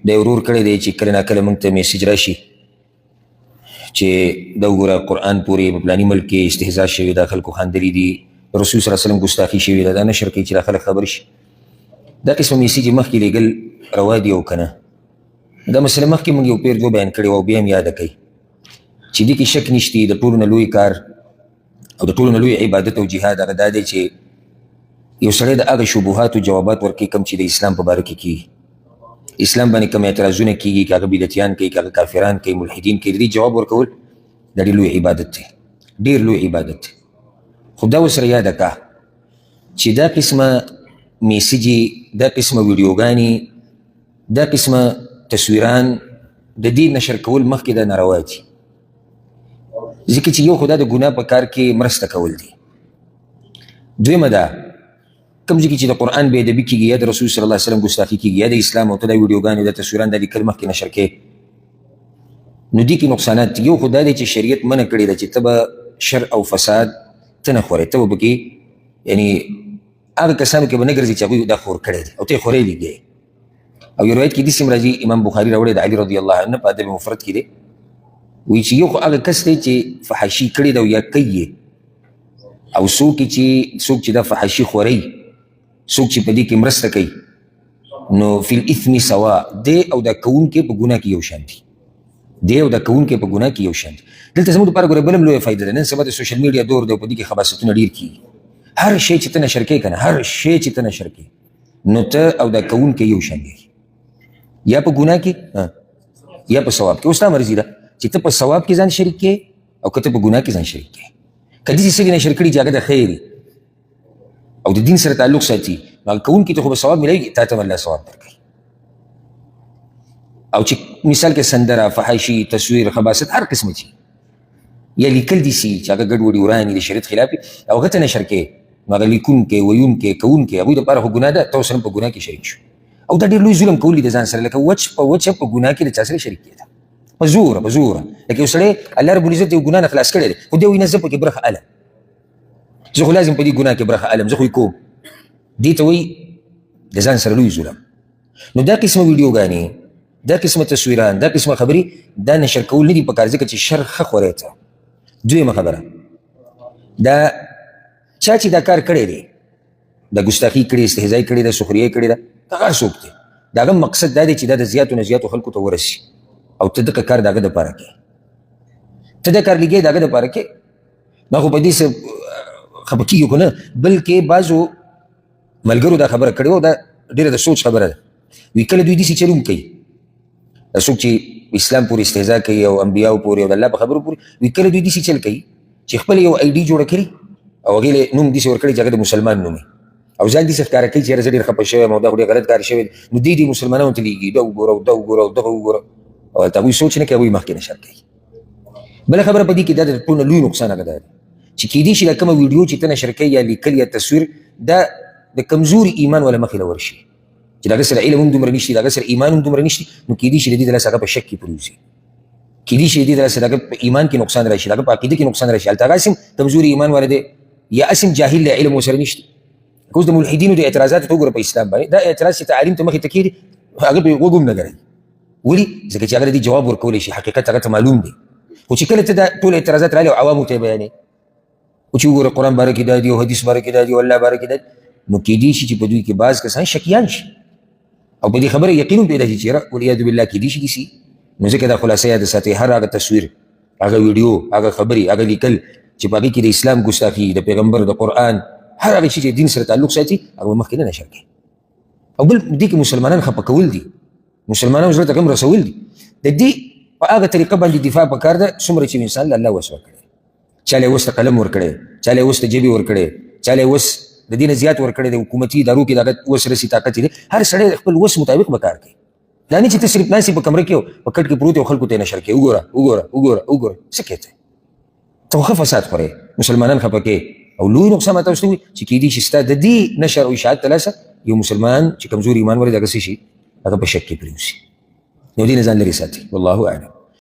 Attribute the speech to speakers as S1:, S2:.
S1: دا ورور کړی دی چې کله ناکله موږ ته میسج راشي چې دا وګوره قرآن پورې په فلاني ملک کې استهزا شوې ده، خلکو خاندلي دي، رسول صلی الله علیه وسلم ګستاخي شوې ده، دا نشر کوي چې دا خلک خبر شي. دا قسم میسج مخکې لېږل روا دي او که نه؟ دا مسله مخکې موږ یو پیر دوه بیان کړې وه او بیا هم یاده کوي چې دې کې شک نشتي د ټولو نه لوی کار او د ټولو نه لوی عبادت او جهاد هغه دا دی چې یو سړی د هغه شبهاتو جوابات ورکوي کوم چې د اسلام په باره کې کېږي. اسلام باندې کوم اعتراضونه کېږي، که هغه بدعتیان کوي، که هغه کافران کوي، ملحدین کوي، د دې جواب ورکول دا ډېر لوی عبادت دی، ډېر لوی عبادت دی. خو دا ورسره یاده کړه چې دا قسمه میسجې، دا قسمه ویډیوګانې، دا قسمه تصویران د دې نشر کول مخکې دا ناروا دي، ځکه چې یو خو دا د ګناه په کار کې مرسته کول دي. دویمه ده کوم ځای کې چې د قرآن بې ادبي کېږي یا د رسول صلی الله علیه وسلم ګستاخي کېږي یا د اسلام او ته دا ویډیوګانې، دا تصویران، دا لیکل مخکې نشر کې، نو دې کې نقصانات دي. یو خو دا دی چې شریعت منع کړې ده چې ته به شر او فساد ته نه خورې، ته به پکې یعنې هغه کسانو کې به نه ګرځې چې هغوی دا خور کړی دی او ته یې خورې لیږې. او یو روایت کې داسې هم راځي، امام بخاري راوړی د علي رضی الله عنه په ادب مفرد کې دی، وایي چې یو خو هغه کس دی چې فحاشي کړې ده او یا کوي یې، او څوک چې دا فحاشي خوري، څوک چې په دې کې مرسته کوي، نو فی الاثم سوا، دی او دا کوونکی په ګناه کې یو شان دي، دی او دا کوونکی په ګناه کې یو شان دي. دلته زموږ لپاره ګوره بل هم لویه فایده ده. نن سبا د سوشل میډیا دور دی او په دې کې خباستونه ډېر کېږي. هر شی چې ته نشر کوې که نه، هر شی چې ته نشر کوې، نو ته او دا کوونکی یو شان دی، یا په ګناه کې یا په ثواب کې. اوس ستا مرضي ده چې ته په ثواب کې ځان شریک کړې او که ته په ګناه کې ځان شریک کړې. که داسې څه دې نشر کړي چې هغه د خیر او د دین سره تعلق ساتي، نو هغه کوونکي ته خو به ثواب میلاویږي، تا ته به الله ثواب درکوي. او چې مثال کې سندره، فحاشي، تصویر، خباست، هر قسمه چې یا لیکل دي سي چې هغه ګډوډي وراني د شریعت خلاف وي او هغه ته نشر کوې، نو هغه لیکونکی، ویونکی، کوونکی هغوی دپاره خو ګناه ده، ته ورسره په ګناه کې شریک شو. او دا ډېر لوی ظلم کول دي د ځان سره، لکه وچ په وچه په ګناه کې د چا سره شریک کېده، په زوره په زوره. لکه یو سړی الله رب العزت یو ګناه نه خلاص کړی دی، خو دی وایي نه زه پکې برخه الم، زه خو لازم په دې ګناه کې برخه الم، زه خو یې کوم. دې ته وایي د ځان سره لوی ظلم. نو دا قسمه ویډیوګانې، دا قسمه تصویران، دا قسمه خبرې دا نشر کول نه دي پکار، ځکه چې شر ښه خورې ته. دویمه خبره، دا چا چې دا کار کړی دی، دا ګستاخي کړې، استهزا یې کړې ده، سخریه یې کړې ده، هغه هر څوک دی، د هغه مقصد دا دی چې دا د زیاتو نه زیاتو خلکو ته ورسي او ته دغه کار د هغه دپاره کوې، ته دا کار لګې د هغه دپاره کوې. ما خو په دې څه خفه کېږي خو نه، بلکې بعضو ملګرو دا خبره کړې وه، دا ډېره د سوچ خبره ده. وي کله دوی داسې چل هم کوي، دا څوک چې اسلام پورې استهزا کوي او انبیاو پورې او د الله په خبرو پورې، وي کله دوی داسې چل کوي چې خپل یو آی ډي جوړه کړي او هغې له نوم داسې ورکړي چې هغه د مسلمان نوم وي، او ځان داسې ښکاره کوي چې یاره زه ډېر خفه شوی یم او دا خو ډېر غلط کار شوی دی. نو دوی دې مسلمانانو ته لېږي، دا وګوره او دا وګوره او دغه وګوره، او هلته هغوی سوچ نه کوي، هغوی مخکې نشر کوي. بله خبره په دې کې دا د ټولو لوی نقصان هغه دا دی چې کېدای شي دا کومه ویډیو چې ته نشر کوې یا لیکل یا تصویر، دا د کمزوري ایمان والا مخې له ورشي چې د هغه سره علم هم دومره نشته، د هغه سره ایمان هم دومره نشته، نو کېدای شي د دې د لاسه هغه په شک کې پرېوځي، کېدای شي د دې د لاسه د هغه په ایمان کې نقصان راشي، د هغه په عقیده کې نقصان راشي. هلته هغه هسې هم کمزوري ایمان والا دی یا هسې هم جاهل دی، علم ورسره نشته. که اوس د ملحدینو د اعتراضاتو ته وګوره په اسلام باندې، دا اعتراض چې تعلیم ته مخې ته کېږي هغه پرې غوږ هم نه ګروي. ولې؟ ځکه چې هغه د دې جواب ورکولی شي، حقیقت هغه ته معلوم دی. خو چې کله ته دا ټول اعتراضات راغلي او عوامو ته یې بیانې، او چې وګوره قرآن باره کې دا دي او حدیث باره کې دا دي او الله باره کې دا دي، نو کېدای شي چې په دوی کې بعض کسان شکیان شي او په دې خبره یقین هم پیدا شي چې یاره والعیاذ بالله کېدای شي داسې. نو ځکه دا خلاصه یاده ساتئ، هر هغه تصویر، هغه ویډیو، هغه خبرې، هغه لیکل چې په هغې کې د اسلام ګستاخي، د پیغمبر، د قرآن، هر هغه شي چې دین سره تعلق ساتي، هغه به مخکې نه نشر کوي. او بل دې کې مسلمانان خفه کول دي، مسلمانانو زړه ته غم رسول دي. د دې په هغه طریقه باندې دفاع پکار ده څومره چې انسان له الله وس ورکړی، چا له وس ته قلم ورکړی، چا له وس ته ژبې ورکړی، چا له وس د دې نه زیات ورکړی دی، حکومتي ادارو کې د هغه وس رسي طاقت دی، هر سړی د خپل وس مطابق به کار کوي. دا نه چې ته صرف ناست یې په کمره کې او په کټ کې پروت یې او خلکو ته یې نشر کوې، وګوره وګوره وګوره وګوره، څه کوې ته؟ ته خو ښه فساد خورې، مسلمانان خفه کوې. او لوی نقصان ما تاسو ته ووایي چې کېدای شي ستا د دې نشر او اشاعت له لاسه یو مسلمان چې کمزوري ایمان ولري د هغه څه شي، هغه په شک کې پرېوځي. نو دې نه ځان لرې ساتي. والله اعلم.